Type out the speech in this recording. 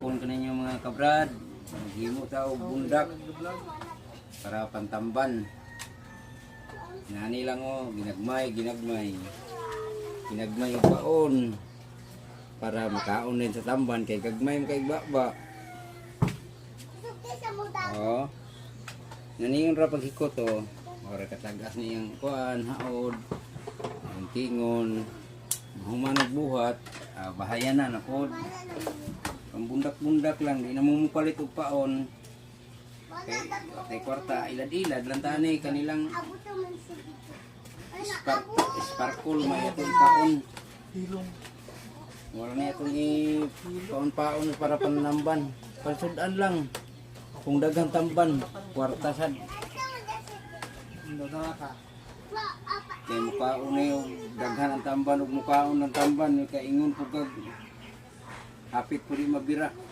Kung kaninyo, mga kabrad, maghimo ta og bundak para pantamban. Nani lang oh, ginagmay, ginagmay. Ginagmay og paon para makaon din sa tamban kay gagmay man kay baba. Oh. Naniyon ra paghikot oh. Ora katagas niyang kuan, haod. Ang tingon. Human og buhat, bahaya na na pod. Pambundak-bundak lang, di na mo mupalit og paon. Kay kay kwarta, ilad-ilad lang tani kanilang sparkle may atong paon. Wala na itong i-paon-paon para panamban. Pansudan lang. Kung daghang tamban, kwarta sad. Kay mukaon na yung daghan ang tamban ug mukaon ng tamban, kaingon po kag hapit po di mabira.